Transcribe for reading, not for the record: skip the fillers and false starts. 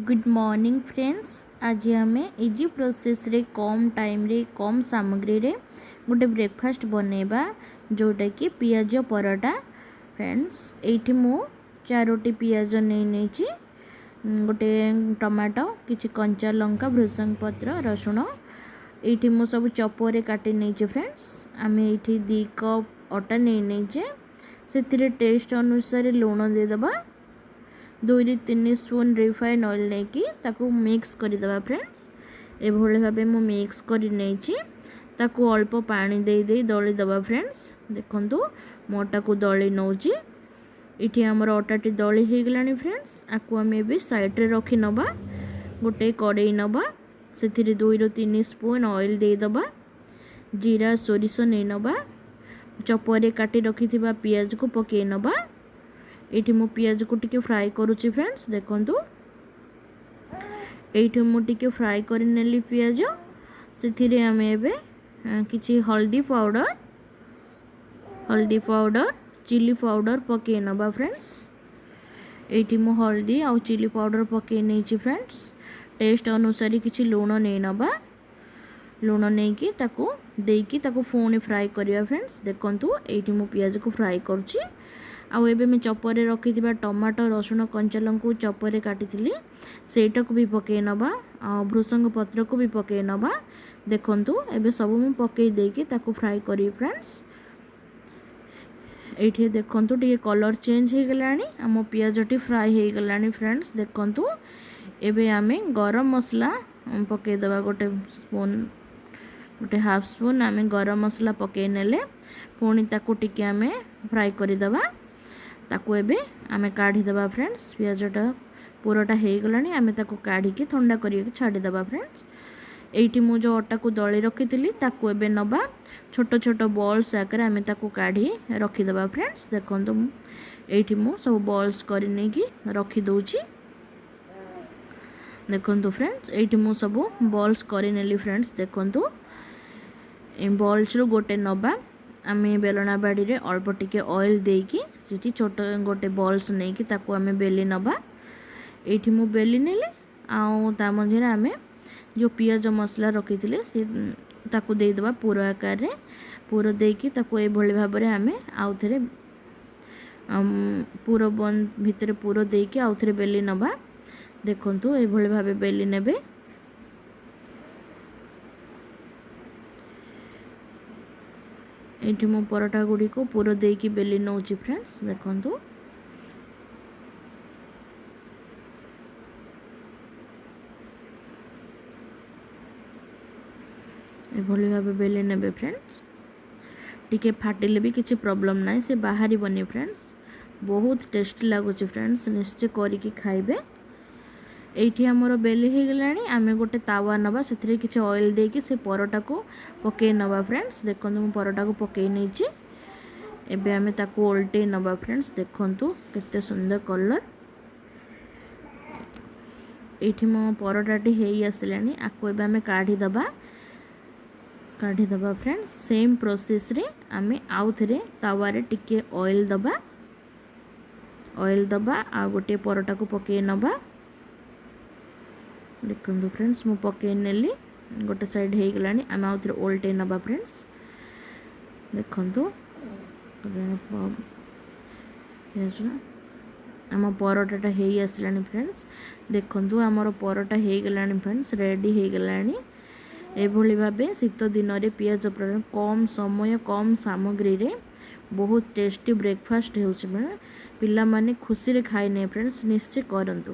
Good morning friends, ଆଜି ଆମେ easy ପ୍ରୋସେସ୍ରେ କମ୍ ଟାଇମ୍ରେ କମ୍ ସାମଗ୍ରୀରେ ଗୋଟେ ବ୍ରେକଫାଷ୍ଟ ବନେଇବା, ଯେଉଁଟାକି ପିଆଜ ପରଟା। ଫ୍ରେଣ୍ଡସ୍, ଏଇଠି ମୁଁ 4ଟି ପିଆଜ ନେଇ ନେଇଛି, ଗୋଟେ ଟମାଟୋ, କିଛି କଞ୍ଚା ଲଙ୍କା, ଭୃସଙ୍ଗ ପତ୍ର, ରସୁଣ। ଏଇଠି ମୁଁ ସବୁ ଚପରେ କାଟି ନେଇଛି। ଫ୍ରେଣ୍ଡସ୍, ଆମେ ଏଇଠି 2 କପ୍ ଅଟା ନେଇ ନେଇଛେ, ସେଥିରେ ଟେଷ୍ଟ ଅନୁସାରେ ଲୁଣ ଦେଇଦେବା, 2ରୁ 3 ସ୍ପୁନ୍ ରିଫାଇନ୍ ଅଏଲ୍ ନେଇକି ତାକୁ ମିକ୍ସ କରିଦେବା। ଫ୍ରେଣ୍ଡସ୍, ଏଭଳି ଭାବେ ମୁଁ ମିକ୍ସ କରି ନେଇଛି। ତାକୁ ଅଳ୍ପ ପାଣି ଦେଇ ଦେଇ ଦଳିଦେବା। ଫ୍ରେଣ୍ଡସ୍, ଦେଖନ୍ତୁ ମୁଁ ଅଟାକୁ ଦଳି ନେଉଛି। ଏଇଠି ଆମର ଅଟାଟି ଦଳି ହେଇଗଲାଣି। ଫ୍ରେଣ୍ଡସ୍, ଆକୁ ଆମେ ଏବେ ସାଇଡ଼୍ରେ ରଖି ନେବା। ଗୋଟେ କଡ଼େଇ ନେବା, ସେଥିରେ 2ରୁ 3 ସ୍ପୁନ୍ ଅଏଲ୍ ଦେଇଦେବା, ଜିରା ସୋରିଷ ନେଇ ନେବା, ଚପରେ କାଟି ରଖିଥିବା ପିଆଜକୁ ପକାଇ ନେବା। ଏଇଠି ମୁଁ ପିଆଜକୁ ଟିକେ ଫ୍ରାଏ କରୁଛି। ଫ୍ରେଣ୍ଡସ୍, ଦେଖନ୍ତୁ ଏଇଠି ମୁଁ ଟିକେ ଫ୍ରାଏ କରିନେଲି ପିଆଜ। ସେଥିରେ ଆମେ ଏବେ କିଛି ହଳଦୀ ପାଉଡ଼ର, ଚିଲି ପାଉଡ଼ର ପକାଇ ନେବା। ଫ୍ରେଣ୍ଡସ୍, ଏଇଠି ମୁଁ ହଳଦୀ ଆଉ ଚିଲି ପାଉଡ଼ର ପକାଇ ନେଇଛି। ଫ୍ରେଣ୍ଡସ୍, ଟେଷ୍ଟ ଅନୁସାରେ କିଛି ଲୁଣ ନେଇ ନେବା। ଲୁଣ ନେଇକି ତାକୁ ଦେଇକି ତାକୁ ପୁଣି ଫ୍ରାଏ କରିବା। ଫ୍ରେଣ୍ଡସ୍, ଦେଖନ୍ତୁ ଏଇଠି ମୁଁ ପିଆଜକୁ ଫ୍ରାଏ କରୁଛି। ଆଉ ଏବେ ମୁଁ ଚପରେ ରଖିଥିବା ଟମାଟୋ, ରସୁଣ, କଞ୍ଚା ଲଙ୍କାକୁ ଚପରେ କାଟିଥିଲି, ସେଇଟାକୁ ବି ପକାଇ ନେବା, ଆଉ ଭୃସଙ୍ଗ ପତ୍ରକୁ ବି ପକାଇ ନେବା। ଦେଖନ୍ତୁ ଏବେ ସବୁ ମୁଁ ପକାଇ ଦେଇକି ତାକୁ ଫ୍ରାଏ କରିବି। ଫ୍ରେଣ୍ଡସ୍, ଏଇଠି ଦେଖନ୍ତୁ ଟିକେ କଲର୍ ଚେଞ୍ଜ ହେଇଗଲାଣି, ଆମ ପିଆଜଟି ଫ୍ରାଏ ହେଇଗଲାଣି। ଫ୍ରେଣ୍ଡସ୍, ଦେଖନ୍ତୁ ଏବେ ଆମେ ଗରମ ମସଲା ପକାଇଦେବା। ଗୋଟେ ସ୍ପୁନ୍, ଗୋଟେ ହାଫ୍ ସ୍ପୁନ୍ ଆମେ ଗରମ ମସଲା ପକାଇ ନେଲେ। ପୁଣି ତାକୁ ଟିକେ ଆମେ ଫ୍ରାଏ କରିଦେବା। ତାକୁ ଏବେ ଆମେ କାଢ଼ିଦେବା। ଫ୍ରେଣ୍ଡସ୍, ପିଆଜଟା ପୁରଟା ହେଇଗଲାଣି, ଆମେ ତାକୁ କାଢ଼ିକି ଥଣ୍ଡା କରିକି ଛାଡ଼ିଦେବା। ଫ୍ରେଣ୍ଡସ୍, ଏଇଠି ମୁଁ ଯେଉଁ ଅଟାକୁ ଦଳି ରଖିଥିଲି ତାକୁ ଏବେ ନେବା, ଛୋଟ ଛୋଟ ବଲ୍ସ ଆକାରରେ ଆମେ ତାକୁ କାଢ଼ି ରଖିଦେବା। ଫ୍ରେଣ୍ଡସ୍, ଦେଖନ୍ତୁ ଏଇଠି ମୁଁ ସବୁ ବଲ୍ସ କରି ନେଇକି ରଖିଦେଉଛି। ଦେଖନ୍ତୁ ଫ୍ରେଣ୍ଡସ୍, ଏଇଠି ମୁଁ ସବୁ ବଲ୍ସ କରିନେଲି। ଫ୍ରେଣ୍ଡସ୍, ଦେଖନ୍ତୁ ଏ ବଲ୍ସରୁ ଗୋଟେ ନେବା, ଆମେ ବେଲଣା ବାଡ଼ିରେ ଅଳ୍ପ ଟିକେ ଅଏଲ୍ ଦେଇକି ସେଠି ଛୋଟ ଗୋଟେ ବଲ୍ସ ନେଇକି ତାକୁ ଆମେ ବେଲି ନେବା। ଏଇଠି ମୁଁ ବେଲି ନେଲି, ଆଉ ତା ମଝିରେ ଆମେ ଯେଉଁ ପିଆଜ ମସଲା ରଖିଥିଲେ ସେ ତାକୁ ଦେଇଦେବା ପୁର ଆକାରରେ। ପୁର ଦେଇକି ତାକୁ ଏଇଭଳି ଭାବରେ ଆମେ ଆଉଥରେ ପୁର ବନ୍ଦ ଭିତରେ ପୁର ଦେଇକି ଆଉଥରେ ବେଲି ନେବା। ଦେଖନ୍ତୁ ଏଇଭଳି ଭାବେ ବେଲି ନେବେ। ଏଇଠି ମୁଁ ପରଟା ଗୁଡ଼ିକୁ ପୁର ଦେଇକି ବେଲି ନେଉଛି। ଫ୍ରେଣ୍ଡସ୍, ଦେଖନ୍ତୁ ଏଭଳି ଭାବେ ବେଲି ନେବେ। ଫ୍ରେଣ୍ଡସ୍, ଟିକେ ଫାଟିଲେ ବି କିଛି ପ୍ରୋବ୍ଲେମ୍ ନାହିଁ, ସେ ବାହାରିବନି। ଫ୍ରେଣ୍ଡସ୍, ବହୁତ ଟେଷ୍ଟି ଲାଗୁଛି। ଫ୍ରେଣ୍ଡସ୍, ନିଶ୍ଚୟ କରିକି ଖାଇବେ। ଏଇଠି ଆମର ବେଲି ହେଇଗଲାଣି। ଆମେ ଗୋଟେ ତାୱା ନେବା, ସେଥିରେ କିଛି ଅଏଲ୍ ଦେଇକି ସେ ପରଟାକୁ ପକାଇ ନେବା। ଫ୍ରେଣ୍ଡସ୍, ଦେଖନ୍ତୁ ମୁଁ ପରଟାକୁ ପକାଇ ନେଇଛି। ଏବେ ଆମେ ତାକୁ ଓଲଟେଇ ନେବା। ଫ୍ରେଣ୍ଡସ୍, ଦେଖନ୍ତୁ କେତେ ସୁନ୍ଦର କଲର୍। ଏଇଠି ମୋ ପରଟାଟି ହେଇ ଆସିଲାଣି, ଆକୁ ଏବେ ଆମେ କାଢ଼ିଦେବା। ଫ୍ରେଣ୍ଡସ୍, ସେମ୍ ପ୍ରୋସେସ୍ରେ ଆମେ ଆଉଥରେ ତାୱାରେ ଟିକେ ଅଏଲ୍ ଦେବା, ଆଉ ଗୋଟିଏ ପରଟାକୁ ପକାଇ ନେବା। ଦେଖନ୍ତୁ ଫ୍ରେଣ୍ଡସ୍, ମୁଁ ପକାଇ ନେଲି, ଗୋଟେ ସାଇଡ଼୍ ହେଇଗଲାଣି, ଆମେ ଆଉଥରେ ଓଲଟେଇ ନେବା। ଫ୍ରେଣ୍ଡସ୍, ଦେଖନ୍ତୁ ଆମ ପରଟାଟା ହେଇ ଆସିଲାଣି। ଫ୍ରେଣ୍ଡସ୍, ଦେଖନ୍ତୁ ଆମର ପରଟା ହେଇଗଲାଣି। ଫ୍ରେଣ୍ଡସ୍, ରେଡ଼ି ହେଇଗଲାଣି। ଏଭଳି ଭାବେ ଶୀତ ଦିନରେ ପିଆଜ କମ୍ ସମୟ କମ୍ ସାମଗ୍ରୀରେ ବହୁତ ଟେଷ୍ଟି ବ୍ରେକଫାଷ୍ଟ ହେଉଛି। ପିଲାମାନେ ଖୁସିରେ ଖାଇନେବେ। ଫ୍ରେଣ୍ଡସ୍, ନିଶ୍ଚୟ କରନ୍ତୁ।